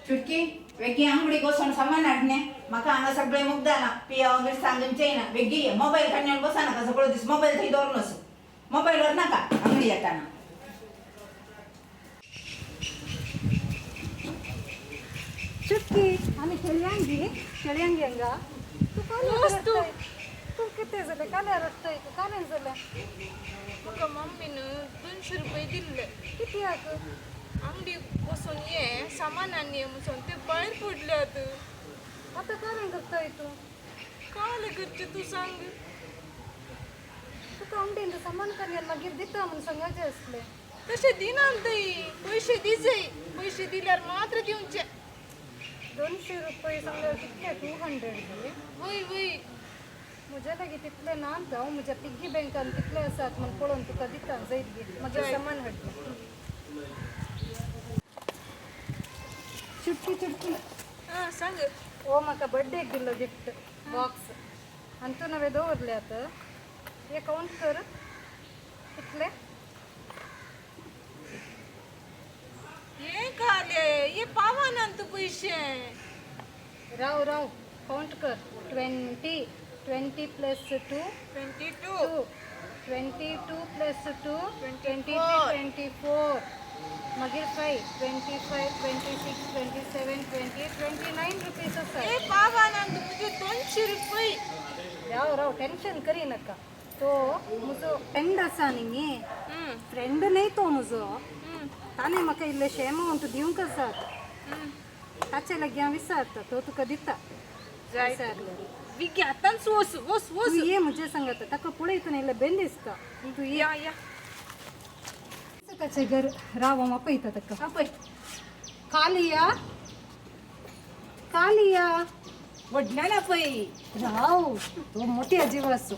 चुटकी वेगळी आंगडीक वचून सामान हाडणे म्हाका हांगा सगळें मुगदाना पियाव मिरसांग चेयना वेगळी ये मोबायल काडून बसा नाका सगळो दीस मोबायल थंय दवरून वचू मोबायलवर नाका आंगडी येताना. चुटकी आम्ही खेळयांगी खेळयांगी हंगा. तू का वस्तू. तू किती झालं का नाही रडतोय तू का नाही झालं? म्हाका मम्मीन 200 रुपये दिल्ले. किती आग? आंगडी वचून ये सामान आनी ये म्हणून ते भायर पडल्यात. आता का नाही करतोय तू? काल करचें तूं सांग. तुका अंगडीन सामान कर मागीर दिता म्हणून सांगायचें आसलें. तशें दिना थंय पयशे दिजय, पयशे दिल्यार मात्र दिवचे. 200 रुपये सांगल्यार कितले? 200 गे? वय वय. म्हज्या लागीं तितले ना हांव म्हज्या पिग्गी बँकान कितले आसात म्हण पळोवन तुका दिता. जैत घे, मागीर सामान हाडटा. चुटकी चुटकी. आं सांग. ओ म्हाका बड्डेक दिल्लो गिफ्ट बॉक्स अंतून हांवें दवरल्यात. हे काउंट कर कितले. हे काले हे पावना तूं पयशे. राव राव, काउंट कर. 20, 20 plus 2. 22. 2, 22 plus 2. 23. 24. 24, मागीर 5, 25, 26, 27, 28, 29 rupees आसा. हे पावना तूं तुजे 200 रुपये. राव राव, टेन्शन करी नाका. तो म्हजो फ्रेंड आसा न्ही, फ्रेंड न्ही तो म्हजो, ताणें म्हाका इल्लेशें एमावंट दिवंक आसात. ताचे लागीं हांव विचारता, तो तुका दिता. जाय. विचारल्यार विगे आतांच वच वच वच. तूं ये म्हजे सांगता, ताका पळयतना इल्लें बेन दिसता. तूं ये. या या. ताचें घर. राव, हांव आपयता ताका. आपय. कालिया, कालिया. व्हडल्यान आपय. राव, तो मोठी आजी आसो.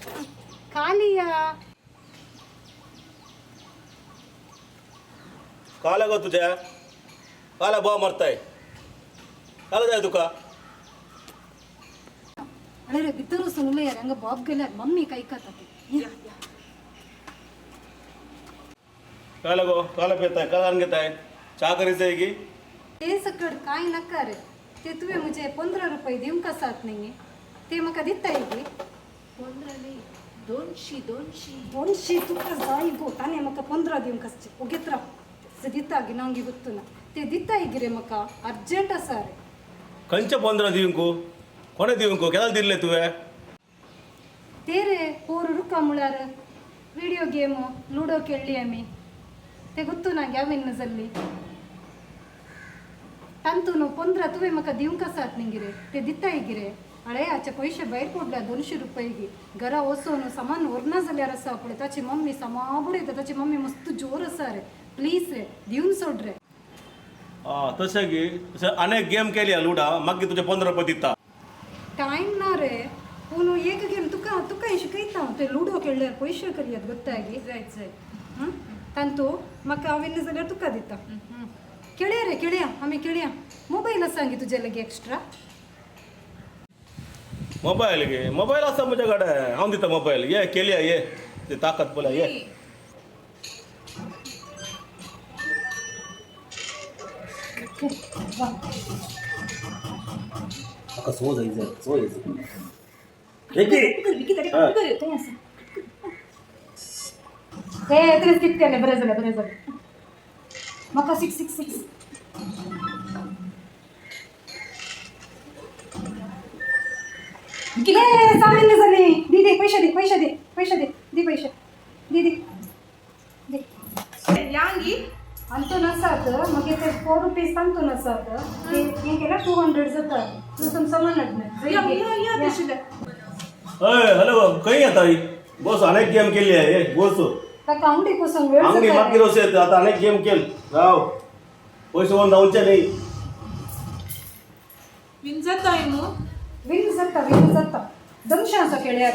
कालिया. काला गो तुझ्या काला बुवा मरताय, काला जाय तुका. अरे रे, भितर वचून उलय रे, हांगा बॉब गेल्यार मम्मी कायकता ती. काला गो, काला पिताय, काला आण घेताय, च्या करीत की. ते सकट कांय नाका रे. ते तुवें म्हजे 15 रुपये दिवंक आसात न्ही, ते म्हाका दिताय गी? 15 न्ही, 200, 200. 200 तुका जाय गो. ताणें म्हाका 15 दिवंक आसचे. ओगेत राव, ते दिता गी नांव गी गुत्तू ना. ते दिताय गी रे? म्हाका अर्जंट आसा रे. खंयचे 15 दिवंक? कोणे दिवंक? केन्ना दिल्ले तुवें? ते रे पोर रुका म्हळ्यार विडियो गेम लुडो खेळ्ळी आमी. ते गुत्तू ना ग्याविन्न जाल्ली. तांतून 15 तुवें म्हाका दिवंक आसात न्ही गिरे, ते दिताय गिरे? अळे, हाचे पयशे भायर पडल्या 200 रुपये गी. घरा वचून सामान व्हरना जाल्यार आसा पळय, ताची मम्मी सामा बुडयता. ताची मम्मी मस्त जोर आसा रे. प्लीज रे, दिवन सोड रे. आं, तशें गी? तशें अनेक गेम केली लुडा, मागीर तुजे 15 रुपये दिता. टायम ना रे, पूण एक गेम तुका तुका शिकयता हांव. ते लुडो खेळ्ळ्यार पयशे करयात, गोत्ता गी? जायत जायत. तांतू म्हाका हांवें जाल्यार तुका दिता. खेळया रे, खेळया, आमी खेळया. मोबायल आसा गी तुजे लागीं एक्स्ट्रा? मोबायल गे? मोबायल आसा म्हज्या कडेन, हांव दिता मोबायल. ये केली, ये ते ताकद पळय, ये. म्हाका सो जाय, सो जाय. हे तुवें स्किप केलें, बरें जालें, बरें जालें. म्हाका 6, 6, 6. ए सामान्य जाली. दी दे पैसे, दे पैसे, दे पैसे, दे दे पैसे, दी दे दे. यांगी. अंतून आसात मागीर ते 4 रुपीज तांतून आसात. ते हें केल्यार 200 जाता. तूं सम सामान हाडलें. या या या तशें. हय, हॅलो, खंय येता ही? बस, अनेक गेम केली आहे, ये बस. ताका आंगडी पसून वेळ आंगडी जाता रे. मागीर वचत, आता अनेक गेम केल. राव, पयशे व्हरून जावचे न्ही. विन जाताय मू. विन जाता, विन जाता. 200 आसा खेळ्यार.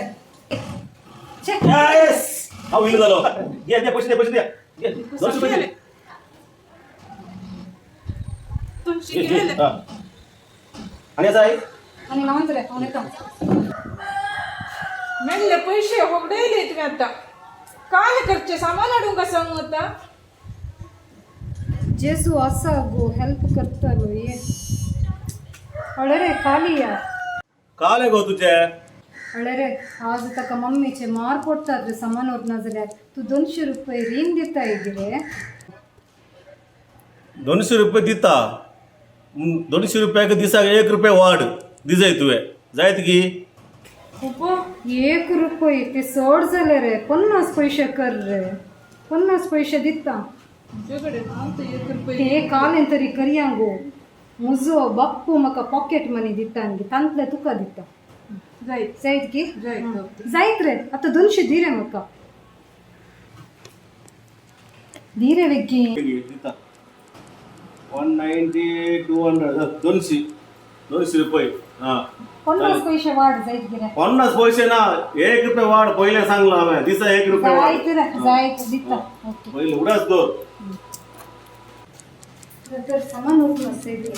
छे. येस, हांव विन जालो. घे, दे पैसे, दे पैसे, दे घे 200 रुपये दे. 200 घे, घे. गेले. हा. आणि असं आहे. आनी नांच रे, हांव येता. मेल्ले पयशे होगडयले तुवें. आतां काल करचें सामान हाडूंक सांगू आतां. जेजू आसा गो, हेल्प करतलो. ये. अळे रे काली या. काले गो तुझे. अळे रे आज ताका मम्मीचे मार पडतात रे सामान व्हरना जाल्यार. तूं 200 रुपये रीण दिताय गे? 200 रुपये दिता. 200 रुपयाक दिसाक 1 रुपये वाड दिजय तुवें जायत की? 1 रुपये ते चड जाले रे. 50 पयशे कर रे, 50 पयशे दिता. ते कालें तरी करया गो. म्हजो बाप्पू म्हाका पॉकेट मनी दिता न्ही, तांतले तुका दिता. जायत. जायत की? जायत. जायत रे. आतां 200 दी रे म्हाका, दी रे बेगीन. दिता 190 200 200 200 रुपये. हां 50 पयशे वाड जायत गे रे? 50 पयशे ना, 1 रुपये वाड. पयलें सांगला हांवें, दिसा 1 रुपये वाड. जायत रे, जायत दिता. ओके. पयलें उडास दवर. तर सामान उरना सेगले.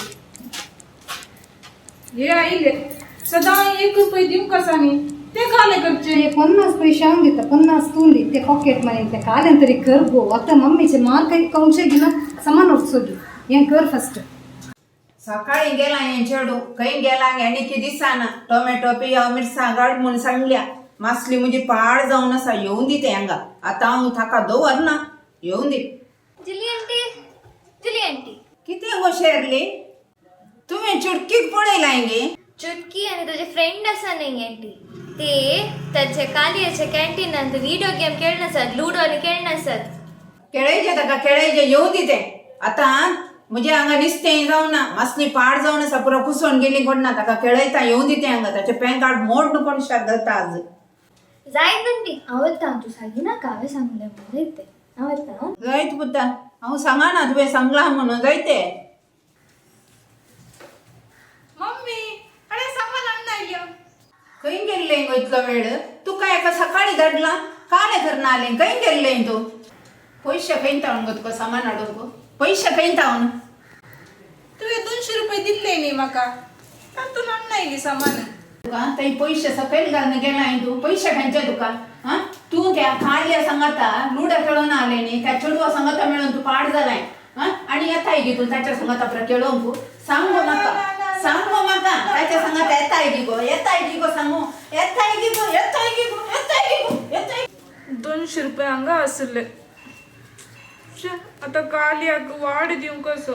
हे आयले सदां 1 रुपये दिवंक आसा न्ही, ते काले करचे. ते 50 पयशे हांव दिता, 50 तूं दी. ते पॉकेट मनी ते कालें तरी कर गो. आतां मम्मीचे मार काही कंवचे घेना सामान व्हरचो हें कर फस्ट. सकाळी गेला हें चेडूं, खंय गेला आनी की दिसना. टोमॅटो पियाव मिरसांग हाड म्हूण सांगल्या. मासली म्हजी पाड जावन आसा. येवन दी तें हांगा. आतां हांव ताका दवरना, येवन दी. जुली आंटी, जुली आंटी. कितें गो शेरली, तुवें चुटकीक पळयलां गे? चुटकी आनी ताजे फ्रेंड आसा न्ही आंटी, ते ताचे कालयेचे कॅन्टीनान व्हिडिओ गेम खेळनासत, लुडो आनी खेळनासत. खेळयचें ताका, खेळयचें. येवन दी तें. आतां म्हजें हांगा निस्तें जावना, मासली पाड जावन आसा, पुरो कुसोवन गेली कोण ना. ताका खेळयता, येवन दी तें हांगा. ताचें पॅन कार्ड मोड कोणशाक घालता आज. जायत आंटी, हांव वता. तूं सांगी नाका हांवें सांगलें म्हणून. जायत तें, हांव वता. आं. जायत पुता, हांव सांगना तुवें सांगलां म्हणून. जायते. मम्मी, अरे सामान हाडून आयल्या. खंय गेल्लें गो इतलो वेळ? तुका एका सकाळी धाडलां, काले करना आलें. खंय गेल्लें तूं? पयशे खंय तावन गो तुका सामान हाडूंक? पयशे खंय तावन? तुवें 200 रुपये दिल्ले न्ही म्हाका, तातूंत हाडून आयली सामान. तुका थंय पयशे सकयल घालून गेलाय तूं. पयशे खंयचे तुका? आं, तूं त्या काडल्या सांगाता लुडो खेळोन आलें न्ही, त्या चेडवा सांगाता मेळून तूं पाड जालाय. आं, आनी येताय गी तूं ताच्या सांगाता परत खेळोंक? सांग गो म्हाका, सांग गो म्हाका, ताच्या सांगाता येताय गी गो? येताय गी गो? सांगू, येताय गी गो? येताय गी गो? येताय गी गो? येताय? 200 रुपये हांगा आसले. आतां कालयाक वाड दिवंक कसो?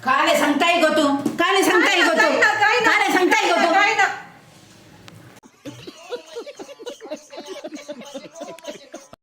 काले सांगताय गो तूं? काले सांगताय गो तूं? काय ना, काय ना. काले सांगताय गो तूं? काय ना.